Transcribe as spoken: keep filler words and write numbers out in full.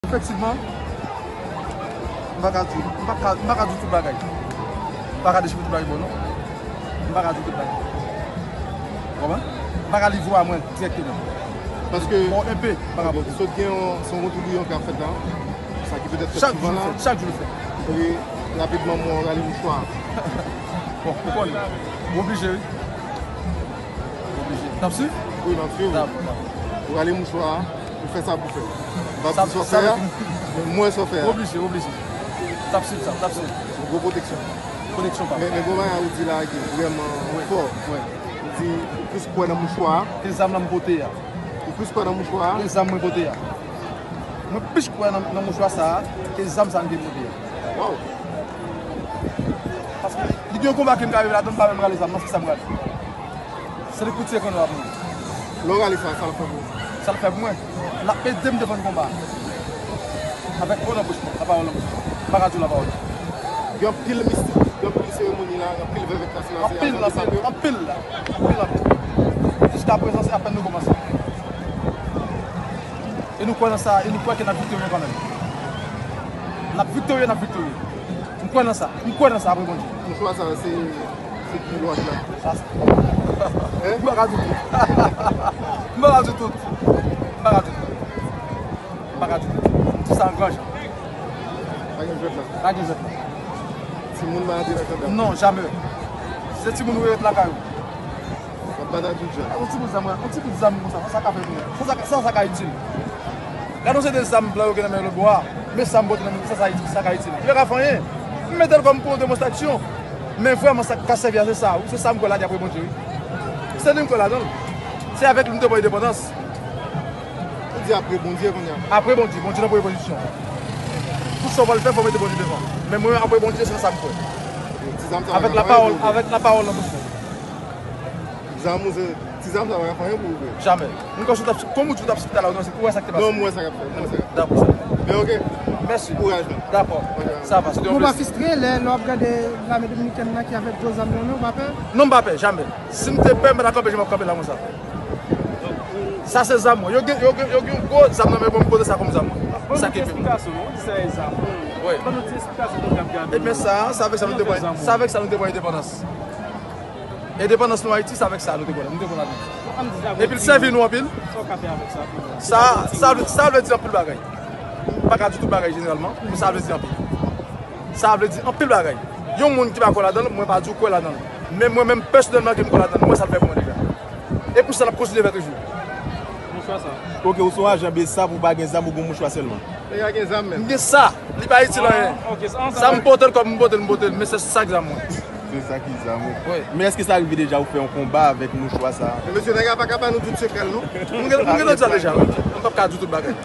Efektivman, m pa ka di, m pa ka, m pa ka di tout bagay. M pa ka dechifre tout bagay bon, non. M pa ka di tout bagay. Ou konprann? M pa ka livre w a mwen dirèkteman. Paske, bon, enpe, m pa ka ok, pote. Sot gen yon, se yon toubiyon k ap fèt la. Sa ki petèt fèt chak jou souvan la. Chak jou l fèt. E rapidman, mwen rale mouchwa. Bon, ou konnen. Ou oblije, wi. Ou oblije. T ap swiv? Wi, m ap swiv. Dakò, dakò. Ou rale mouchwa a. Ou fè sa pou fè. M p ap di sa w fè a, men m wè sa w fè a. Oblije, oblije. T ap swiv sa, t ap swiv. Yon gwo pwoteksyon. Pwoteksyon pa. Men, men gwo bagay ou di la ki vrèman fò. Wi. Ou di ou plis kwè nan mouchwa a. Ke zam nan m pote a. Ou plis kwè nan mouchwa a. Ke zam mwen pote a. Mwen plis kwè nan, nan mouchwa sa a, ke zam sa m te pote a. Waw. Paske li gen yon konba ke m ka rive ladan, m pa menm rale zam nan, se sa m rale. Se li pou tire kanno a pou mwen. Lè w rale sa, sa l fè pou ou? Sa l fè pou mwen? L ap ede m defann konba a. Avèk mo nan bouch mwen, lapawòl nan bouch mwen. M pa ka di w lapawòl. Gen anpil mistik, gen anpil seremoni la, gen anpil vèvèt la, sila, sila, anpil, anpil, anpil, anpil, anpil. Jiska prezan, se apèn nou kòmanse. E nou kwè nan sa, e nou kwè ke n ap viktorye kanmenm. N ap viktorye, n ap viktorye. M kwè nan sa. M kwè nan sa apre Bondye. Mouchwa sa, se, se ki lòt la? Sa, se... Hein? M pa ka di tout. M pa ka di tout. M pa ka di tout. M pa ka di tout. M di sa an gran jan. Pa gen jwèt la. Pa gen jwèt la. Timoun pa antre nan kanba. Non, jamè. Se timoun ou ret lakay ou. W ap bat ak tout jan. Yon ti bout zam, yon ti bout zam konsa, sa ka fè byen. Sa, sa, sa, sa ka itil. Gade yon seri de zam blan yo gen nan men lòt bò a. Men sa m pote nan men, sa, sa itil, sa ka itil. Yo ka fè anyen. M mete l kòm pou yon demonstraksyon. Men vrèman, sa k ka sèvi a, se sa, wi. Se sa m kwè ladan, apre Bondye, wi. Se li m kwè ladan l. Se avèk li m te pran endepandans. Ou di apre Bondye kounye a? Apre Bondye, Bondye nan premye pozisyon. Tout sa w pral fè, fò w mete Bondye devan. Men mwen, apre Bondye, se nan sa m kwè. Ti zam sa pa ka fè anyen pou ou? Avèk lapawòl, avèk lapawòl nan bouch mwen. Zam ou se, ti zam sa pa ka fè anyen pou ou vre? Jamè. M kwè si w t ap, kòm ou di w t ap sipita la, ou wè sa k te pase. Non, m wè sa k ap fèt, m wè sa k ap fèt. Dakò, sa. Men oke. Mèsi. Kouraj, man. Dakò. Sa va, se te yon plezi. Nou pa fistre, lè, lè w ap gade lame dominikèn nan ki avèk gwo zam nan, non, ou pa pè? Non, m pa pè, jamè. Si m te pè, m pa ta kanpe jan m ap kanpe la konsa. Sa se zam mwen. Yo gen, yo gen, yo gen yon gwo zam nan men mwen, m pote sa kòm zam mwen. Sa k epi mwen. Ban nou ti esplikasyon, non, di sa e zam. Wi. Ban nou ti esplikasyon pou moun k ap gade nou. Ebyen sa, se avèk sa nou te pran, se avèk sa nou te pran endepandans. Endepandans nou Ayiti, se avèk sa nou te pran, nou te pran lavi. Epi l sèvi nou anpil. Sa w ka fè avèk sa? Sa, sa vle, sa vle di anpil bagay. M pa ka di tout bagay jeneralman, men sa vle di anpil. Sa vle di anpil bagay. Yon moun ki pa kwè ladan l, mwen pa di w kwè ladan l. Men mwen menm pèsonèlman ke m kwè ladan l, mwen sa l fè pou mwen deja. E pou sa l ap kontinye fè toujou. Mouchwa sa. Oke, ou se yon ajan BSAP, ou pa gen zam, ou gen mouchwa sèlman. Nèg la gen zam menm. M gen sa, li pa itil anyen. Ah, ok, sa, sa m pote l kòm m pote l, m pote l, men se sa k zam mwen. Se sa ki zam ou. Wi. Men èske sa rive deja ou fè yon konba avèk mouchwa sa? Men mesye, nèg la pa ka ba nou tout sekrè l, non. M gen, m gen lòt sa deja, wi. M p ap ka di tout bagay.